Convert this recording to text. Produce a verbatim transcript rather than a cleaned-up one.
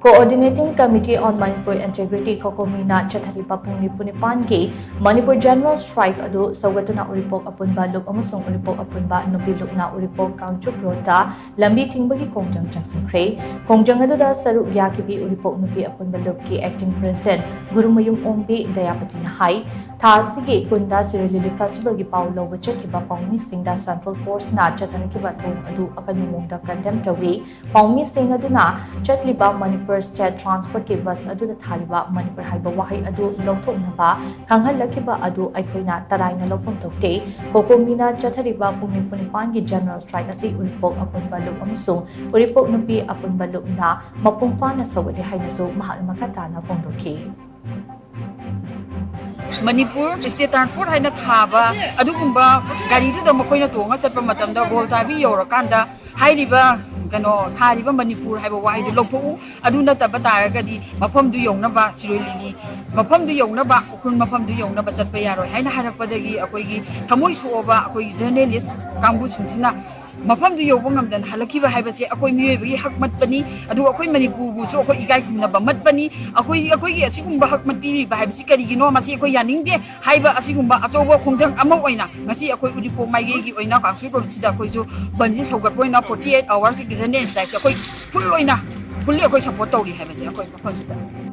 Coordinating Committee on Manipur Integrity, COCOMI ꯅ ꯆꯠꯊꯔꯤꯕ ꯄꯨꯡ ꯅꯤꯐꯨ ꯅꯤꯄꯥꯟꯒꯤ ꯃꯅꯤꯄꯨꯔ ꯖꯦꯅꯔꯦꯜ ꯁ꯭ꯇ꯭ꯔꯥꯏꯛ ꯑꯗꯨ ꯁꯧꯒꯠꯇꯨꯅ ꯎꯔꯤꯄꯣꯛ ꯑꯄꯨꯟꯕ ꯂꯨꯞ ꯑꯃꯁꯨꯡ ꯎꯔꯤꯄꯣꯛ ꯑꯄꯨꯟꯕ ꯅꯨꯄꯤ ꯂꯨꯞꯅ ꯎꯔꯤꯄꯣꯛ ꯀꯥꯡꯆꯨꯞ ꯔꯣꯗꯇ ꯂꯝꯕꯤ ꯊꯤꯡꯕꯒꯤ ꯈꯣꯡꯖꯪ ꯆꯪꯁꯤꯟꯈ꯭ꯔꯦ꯫ ꯈꯣꯡꯖꯪ ꯑꯗꯨꯗ ꯁꯔꯨꯛ ꯌꯥꯈꯤꯕꯤ ꯎꯔꯤꯄꯣꯛ ꯅꯨꯄꯤ ꯑꯄꯨꯟꯕ ꯂꯨꯞꯀꯤ acting president ꯒꯨꯔꯨꯃꯌꯨꯝ ꯑꯣꯡꯕꯤ ꯗꯌꯥꯄꯇꯤꯅ ꯍꯥꯏ, ꯊꯥ ꯑꯁꯤꯒꯤ ꯀꯨꯟꯗ ꯁꯤꯔꯣꯏ ꯂꯤꯂꯤ ꯐꯦꯁꯇꯤꯚꯦꯜꯒꯤ ꯄꯥꯎ ꯂꯧꯕ ꯆꯠꯈꯤꯕ ꯄꯥꯎꯃꯤꯁꯤꯡꯗ ꯁꯦꯟꯇ꯭ꯔꯦꯜ ꯐꯣꯔꯁꯅ ꯆꯠꯊꯔꯛꯈꯤꯕ ꯊꯧꯑꯣꯡ ꯑꯗꯨ ꯑꯀꯟꯕ ꯃꯑꯣꯡꯗ ꯀꯟꯗꯦꯝ ꯇꯧꯏ꯫ ꯄꯥꯎꯃꯤꯁꯤꯡ ꯑꯗꯨꯅ ꯆꯠꯂꯤꯕ ꯃꯅꯤꯄꯨꯔ ꯁ꯭ꯇꯦꯠ ꯇ꯭ꯔꯥꯟꯁꯄꯣꯔꯠꯀꯤ ꯕꯁ ꯑꯗꯨꯗ ꯊꯥꯔꯤꯕ ꯃꯅꯤꯄꯨꯔ ꯍꯥꯏꯕ ꯋꯥꯍꯩ ꯑꯗꯨ ꯂꯧꯊꯣꯛꯅꯕ ꯈꯪꯍꯜꯂꯛꯈꯤꯕ ꯑꯗꯨ ꯑꯩꯈꯣꯏꯅ ꯇꯔꯥꯏꯅ ꯂꯧꯐꯝ ꯊꯣꯛꯇꯦ꯫ ꯀꯣꯀꯣꯃꯤꯅ ꯆꯠꯊꯔꯤꯕ ꯄꯨꯡ ꯅꯤꯐꯨ ꯅꯤꯄꯥꯟꯒꯤ ꯖꯦꯅꯔꯦꯜ ꯁ꯭ꯇ꯭ꯔꯥꯏꯛ ꯑꯁꯤ ꯎꯔꯤꯄꯣꯛ ꯑꯄꯨꯟꯕ ꯂꯨꯞ ꯑꯃꯁꯨꯡ ꯎꯔꯤꯄꯣꯛ ꯅꯨꯄꯤ ꯑꯄꯨꯟꯕ ꯂꯨꯞꯅ ꯃꯄꯨꯡ ꯐꯥꯅ ꯁꯧꯒꯠꯂꯤ ꯍꯥꯏꯅꯁꯨ ꯃꯍꯥꯛꯅ ꯃꯈꯥ ꯇꯥꯅ ꯐꯣꯡꯗꯣꯛꯈꯤ꯫ ꯃꯅꯤꯄꯨꯔ ꯁ꯭ꯇꯦꯠ ꯇ꯭ꯔꯥꯟꯁꯄꯣꯔꯠ ꯍꯥꯏꯅ ꯊꯥꯕ ꯑꯗꯨꯒꯨꯝꯕ ꯒꯥꯔꯤꯗꯨꯗ ꯃꯈꯣꯏꯅ ꯇꯣꯡꯉ ꯆꯠꯄ ꯃꯇꯝꯗ ꯒꯣꯜꯇꯥꯕꯤ ꯌꯧꯔꯀꯥꯟꯗ ꯍꯥꯏꯔꯤꯕ, ꯀꯩꯅꯣ, ꯊꯥꯔꯤꯕ ꯃꯅꯤꯄꯨꯔ ꯍꯥꯏꯕ ꯋꯥꯍꯩꯗꯨ ꯂꯧꯊꯣꯛꯎ꯫ ꯑꯗꯨ ꯅꯠꯇꯕ ꯇꯥꯔꯒꯗꯤ ꯃꯐꯝꯗꯨ ꯌꯧꯅꯕ, ꯁꯤꯔꯣꯏ ꯂꯤꯂꯤ ꯃꯐꯝꯗꯨ ꯌꯧꯅꯕ, ꯎꯈ꯭ꯔꯨꯜ ꯃꯐꯝꯗꯨ ꯌꯧꯅꯕ ꯆꯠꯄ ꯌꯥꯔꯣꯏ ꯍꯥꯏꯅ ꯍꯥꯏꯔꯛꯄꯗꯒꯤ ꯑꯩꯈꯣꯏꯒꯤ ꯊꯃꯣꯏ ꯁꯣꯛꯑꯕ ꯑꯩꯈꯣꯏꯒꯤ ꯖꯔꯅꯦꯂꯤꯁ ꯀꯥꯡꯕꯨꯁꯤꯡꯁꯤꯅ ꯃꯐꯝꯗꯨ ꯌꯧꯕ ꯉꯝꯗꯅ ꯍꯜꯂꯛꯈꯤꯕ ꯍꯥꯏꯕꯁꯦ ꯑꯩꯈꯣꯏ ꯃꯤꯑꯣꯏꯕꯒꯤ ꯍꯛ ꯃꯠꯄꯅꯤ꯫ ꯑꯗꯨꯒ ꯑꯩꯈꯣꯏ ꯃꯅꯤꯄꯨꯔꯕꯨꯁꯨ ꯑꯩꯈꯣꯏ ꯏꯀꯥꯏ ꯈꯨꯝꯅꯕ ꯃꯠꯄꯅꯤ꯫ ꯑꯩꯈꯣꯏ, ꯑꯩꯈꯣꯏꯒꯤ ꯑꯁꯤꯒꯨꯝꯕ ꯍꯛ ꯃꯠꯄꯤꯔꯤꯕ ꯍꯥꯏꯕꯁꯤ ꯀꯔꯤꯒꯤꯅꯣ? ꯃꯁꯤ ꯑꯩꯈꯣꯏ ꯌꯥꯅꯤꯡꯗꯦ ꯍꯥꯏꯕ ꯑꯁꯤꯒꯨꯝꯕ ꯑꯆꯧꯕ ꯈꯣꯡꯖꯪ ꯑꯃ ꯑꯣꯏꯅ ꯉꯁꯤ ꯑꯩꯈꯣꯏ ꯎꯔꯤꯄꯣꯛ ꯃꯥꯏꯀꯩꯒꯤ ꯑꯣꯏꯅ ꯀꯥꯡꯆꯨꯞ ꯔꯣꯗꯁꯤꯗ ꯑꯩꯈꯣꯏꯁꯨ ꯕꯟꯁꯤ ꯁꯧꯒꯠꯄ ꯑꯣꯏꯅ forty eight hours ꯀꯤ ꯖꯔꯅꯦꯜ ꯁ꯭ꯇ꯭ꯔꯥꯏꯛꯁꯦ ꯑꯩꯈꯣꯏ ꯐꯨꯜ ꯑꯣꯏꯅ, ꯐꯨꯜꯂꯤ ꯑꯩꯈꯣꯏ ꯁꯞꯄꯣꯔꯠ ꯇꯧꯔꯤ ꯍꯥꯏꯕꯁꯦ ꯑꯩꯈꯣꯏ ꯃꯐꯝꯁꯤꯗ꯫